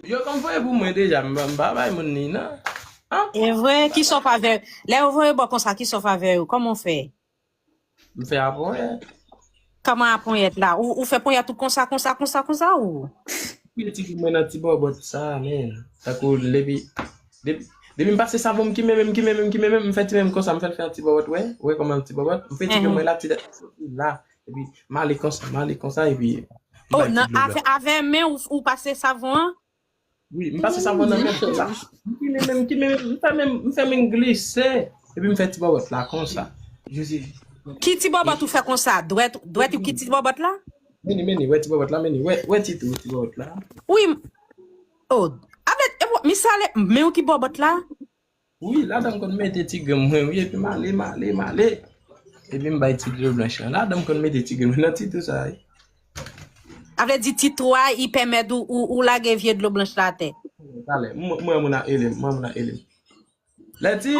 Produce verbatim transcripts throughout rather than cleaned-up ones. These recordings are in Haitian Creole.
Yo konn voye pou mwen deja, m pa bay moun li nan. E vre, ki sa w fè avè yo? Lè yo voye ba w konsa, ki sa w fè avè yo? Kòman w fè? M fè aponyèt. Kòman aponyèt la? Ou, ou fè ponyèt ou konsa, konsa, konsa, konsa ou? Wi, ti mwen nan ti bòbòt sa, men. Tankou depi, depi, depi m pase savon, m ki menm, m ki menm, m ki menm, m fè ti menm konsa, m fè l fè yon ti bòbòt, wè, wè kòman yon ti bòbòt. M fè ti menm, wè la, ti la. Epi, m ale konsa, m ale konsa, epi. Oh, nan, avè, avè men ou, ou pase savon an? Wi, m pase savon nan men konsa. M ki menm, m ki menm, m fè menm, m fè menm glise. Epi m fè ti bòbòt la konsa. Josephine. Ki ti bòbòt ou fè konsa? Dwèt, dwèt ou ki ti bòbòt la? Meni, meni, wè ti bòbòt la, meni, wè, wè ti tou, ti bòbòt la. Wi. Oh, avè, e bon, Miss Ale, men ou ki bòbòt la? Wi, ladan m konn mete ti grenn mwen, wi, epi m ale, m ale, m ale. Epi m bay ti dlo blanch lan. Ladan m konn mete ti grenn mwen nan ti tou sa, wi. A vle di ti tou a, i pèmèt ou, ou, ou lage vye dlo blanch la atè. Talè, m, m wè moun ap ele m, m wè moun ap ele m. Lè di.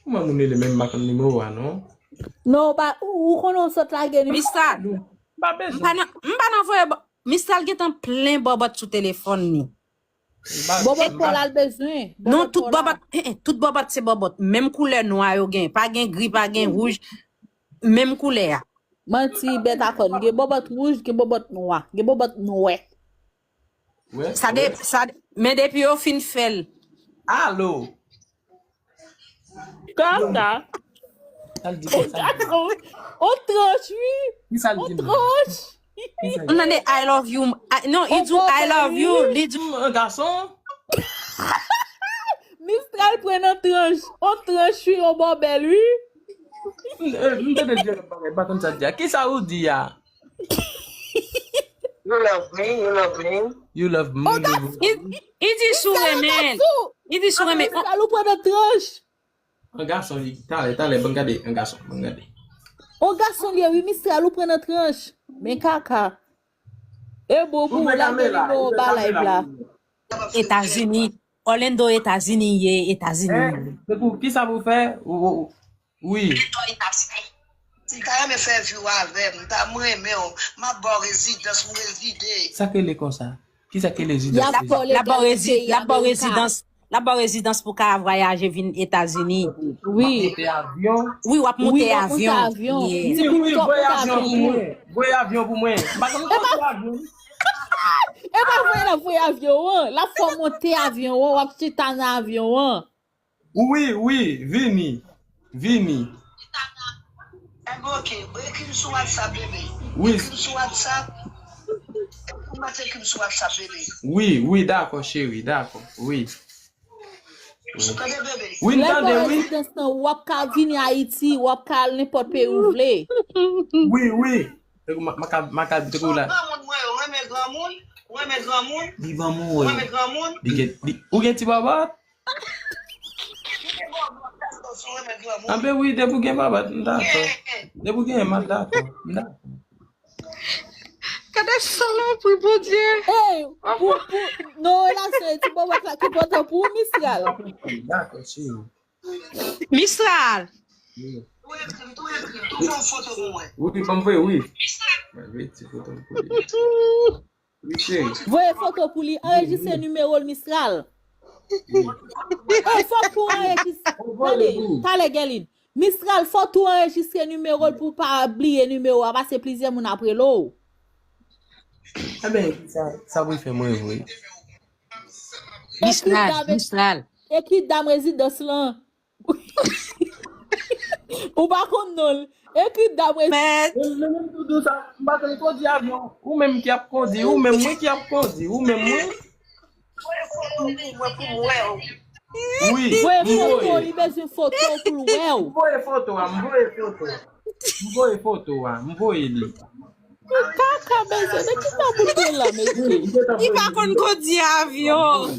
Kòman moun rele menm m pa konn nimewo a non. Non, ou pa, ou, ou konnen w sot lage ni. Miss Ale, m pa nan, m pa nan voye bò-, Miss Ale gentan plen bòbòt sou telefòn li. Bòbòt pa w la l bezwen. Non, tout bòbòt, eh, eh, tout bòbòt se bòbòt. Menm koulè nwa yo gen. Pa gen gri, pa gen wouj. Menm koulè a. Manti, bèt a kòn. Gen bòbòt wouj, gen bòbòt nwa. Gen bòbòt nwè. Sa de, sa, men depi yo fin fè l. Alo. Kòm sa. Sa l di, sa l di. On tranch, wi. Ki sa l di? On tranch. Ou tande I love you. Non, li di I love you. Li di M, an gason. Mistral pran nan tranch. On tranch, wi, on bòbèl, wi. M, eh, m tande di yon bagay, m pa konn sa l di a. Ki sa ou di a? You love me, you love me. You love me. I di sou renmen. I di sou renmen. Mistral ou pran nan tranch. An gason li, talè, talè, ban gade, an gason, ban gade. On gason li ye, wi, Mistral ou pran nan tranch. Men kaka. E bon pou ou, lage nimewo ba live la. Etazini. Orlando, Etazini ye, Etazini ye. Se pou ki sa pou fè? Wi. Si ta renmen fè vi w avè m, ta m renmen w, m ap ba w rezidans pou w rezide. Sa k rele konsa? Ki sa k rele rezidans? L ap ba w rezidans, l ap ba w rezidans pou ka vwayaje vin Etazini. Wi. Wi, w ap monte avyon. Wi, wi, voye avyon pou mwen. Voye avyon pou mwen. M pa konn kondwi avyon. E pa voye l ap voye avyon an. L ap fè w monte avyon an, w ap chita nan avyon an. Wi, wi, vini. Vini. Enben, ok, ekri m sou WhatsApp, bebe. Wi. Ekri m sou WhatsApp. Ou mèt ekri m sou WhatsApp, bebe. Wi, wi, dakò, cheri, dakò. Wi. Ou tande, bebe? Wi, m tande, wi. Rezidans lan, w ap ka vini Ayiti, w ap ka al nenpòt peyi ou vle. Wi, wi. Te kou ma, ma ka, ma ka, te kou la. Granmoun, mwen, ou renmen granmoun? Ou renmen granmoun? Li ban mwen. Ou renmen granmoun? Li gen, li, ou gen ti baba? Ou renmen granmoun? Anben wi, depi w gen baba, m dakò. Depi w gen, m dakò. M dakò. Gade salopri, Bondye. Ey, pou, pou, non, relasyon e ti bòbòt la ki enpòtan pou ou, Mistral. Dakò, cheri. Mistral. Tou ekri m, tou ekri m, tou fè yon foto pou mwen. Wi, ban m voye, wi. Mwen voye ti foto pou li. Wi, cheri. Voye foto pou li, anrejistre nimewo l, Mistral. Ey, fòk ou anrejistre. Tande, talè, Guerline. Mistral, fòk ou anrejistre nimewo l pou w pa bliye nimewo a, paske plizyè moun ap rele w. Enben, sa, sa pou fè mwen vre. Mistral, Mistral. Ekri dam rezidans lan. Ou pa konn non l. Ekri dam rezidans. Mèt. Men, men, men, tou dous, m pa konn kondwi avyon. Ou menm ki ap kondwi, ou menm, mwen ki ap kondwi, ou menm, mwen. Voye foto pou mwen, pou m wè w. Wi, Voye m voye. Foto, li bezwen foto pou l wè w. M voye foto a, m voye foto. M voye foto a, m voye li. Kaka, bezwen, de ki sa moun te la, mesye? Li pa konn kondwi avyon.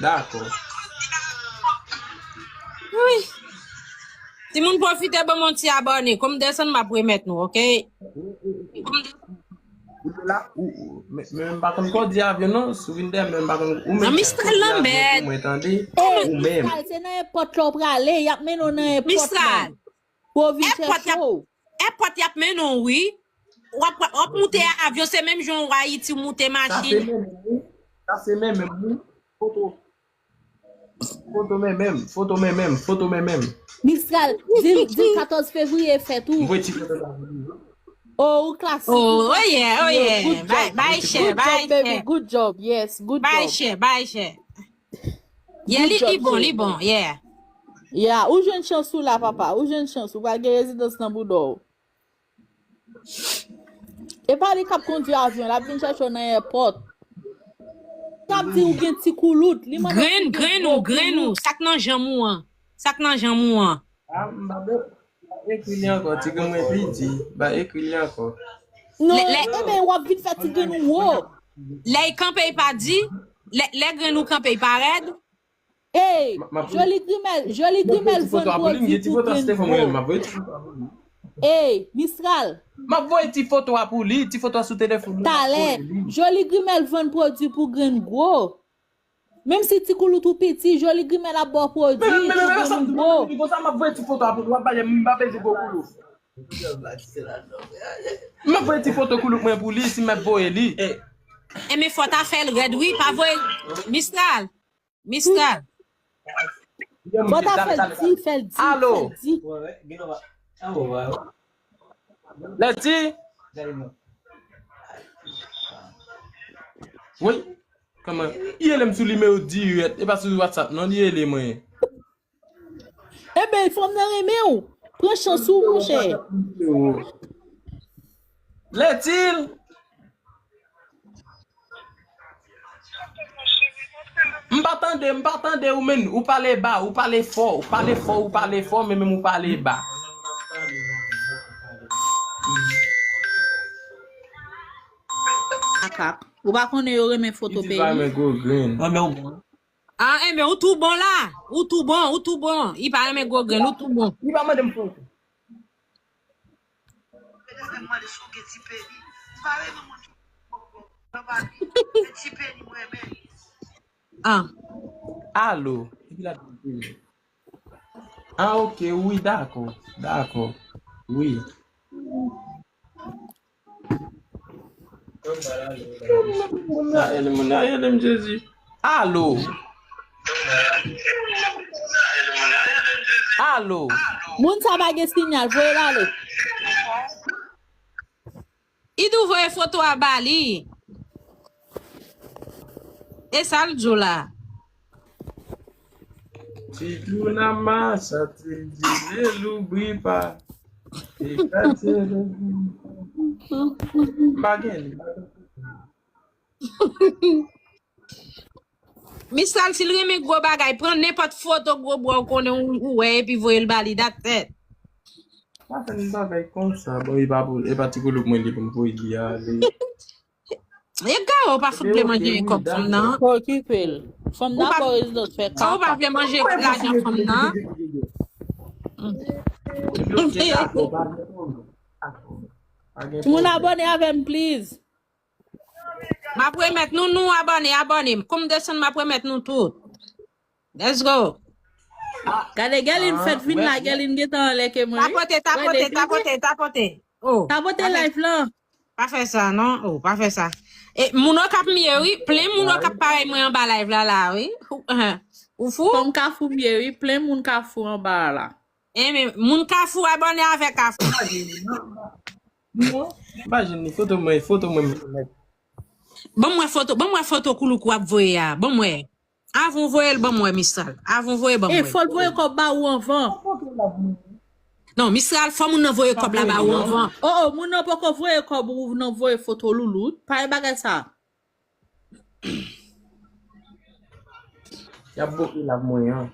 Dakò. Wi. Timoun, pwofite ban m yon ti abòne. Kòm desann, m ap remèt nou, ok? Kòm de- Ou te la, ou, ou, men, men m pa konn kondwi avyon non, si w vin dèyè m, men m pa konn, ou menm Nan Mistral nan mèd. Mwen tande, ou menm. Mistral, se nan enpòt la w prale, y ap mennen w nan enpòt Mistral. la. Pou w vin Enpòt y ap- chèche w. èpòt y ap mennen w, wi. W ap, w ap moute avyon, se menm jan w Ayiti moute machin. Sa se menm, wi. Sa se menm, wi. Foto. Foto men menm, foto men menm, foto men menm. Mistral, di l, di l katòz fevriye fèt ou. Mwen ti foto la. Oh, ou klasik. Oh, oh yeah, oh yeah. Bay, bay share, bay share. Good job, baby. Good job, yes, good job. Bay share, bay share. Yeah, li, li bon, li bon, yeah. Yeah, ou jwenn chans ou la, papa. Ou jwenn chans ou. Ou pral gen rezidans nan bouda w. E pa li k ap kondui avyon, l ap vin chèche w nan èpòt. K ap di ou gen ti koulout, li mande si w gen gwo koulout. Grenn, grenn ou, grenn ou, sa k nan janm ou an. Sa k nan janm ou an. A, m pa ekri li ankò, ti grenn mwen piti, m pa ekri li ankò. Non, lè, lè, ebyen, w ap vin fè ti grenn ou wo. Lè y kanpe, y pa di, lè, lè grenn ou kanpe, y pa rèd. Ey, Joli Grimèl, Joli Grimèl vann pwodui pou grenn gwo. Ey, Mistral. M ap voye ti foto a pou li, ti foto a sou telefòn mwen. Talè, Joli Grimèl vann pwodui pou grenn gwo. Menm si ti koulout ou piti, Joli Grimèl ap ba w pwodui pou grenn gwo. Konsa m ap voye ti foto a pou li, w ap ba li, m pa bezwen gwo koulout. M ap voye ti foto koulout mwen pou li, si m ap voye li. Enben, fò ta fè l rèd, wi, pa voye Mistral. Mistral. Fò ta fè l di, fè l di, fè l di. Alo. Lèti. Wi. Kòman? Li rele m sou nimewo dirèk. E pa sou WhatsApp, non, li rele mwen. Ebyen, fanm nan renmen w. Pran chans ou, monchè. Lèti. M pa tande, m pa tande ou menm. Ou pale ba, ou pale fò, ou pale fò, ou pale fò, men menm ou pale ba. Makak. Ou pa konnen yo renmen foto peyi. Li di pa renmen gwo grenn. Mwen, men ou bon. Ah, enben, ou tou bon la. Ou tou bon, ou tou bon. Li pa renmen gwo grenn, ou tou bon. Li pa mande m foto. Ah. Alo. Ah, ok, wi, dakò. Dakò. Wi. Moun nan rele m, moun nan rele m, Jezi. Alo. Alo. Moun sa pa gen sinyal, voye l ale. Idou voye foto a ba li. E sa l di w la? Ti tou nan masa, ti di le loubri pa. E katye le. M pa gen li. Mistral, si l renmen gwo bagay, pran nenpòt foto gwo bwa ou konnen ou, ou wè, epi voye l ba li, that's it. Pa fè m bagay konsa, bon, e pa pou, e pa ti koulout mwen li pou m voye li ale. E gawo pa fout vle manje kòb fanm nan. Okipe l. Fanm nan pa rezidans fè kaka. Ou pa vle manje lajan fanm nan. Moun abòne avè m, please. M ap remèt nou, nou abòne, abòne. Kou m desann, m ap remèt nou tout. Let's go. Gade, Guerline fèt vin la, Guerline gentan anlè ke mwen, wi. Tapote, tapote, tapote, tapote. Oh, tapote live lan. Pa fè sa, non. Oh, pa fè sa. E, moun Okap m ye, wi. Plen moun Okap parèy mwen anba live la, la, wi. Ou fou? Fanm Kafou m ye, wi. Plen moun Kafou anba la. Enben, moun Kafou, abòne avè Kafou. Imajine li, foto mwen, foto mwen. Ban mwen foto, ban mwen foto koulouk w ap voye a. Ban mwen. Avan w voye l, ban mwen, Mistral. Avan w voye, ban mwen. E, fò l voye kòb ba ou anvan. Non, Mistral, fò moun nan voye kòb la ba ou anvan. Oh, oh, moun nan poko voye kòb ou nan voye foto loulout. Pa gen bagay sa. Y ap bloke live mwen an.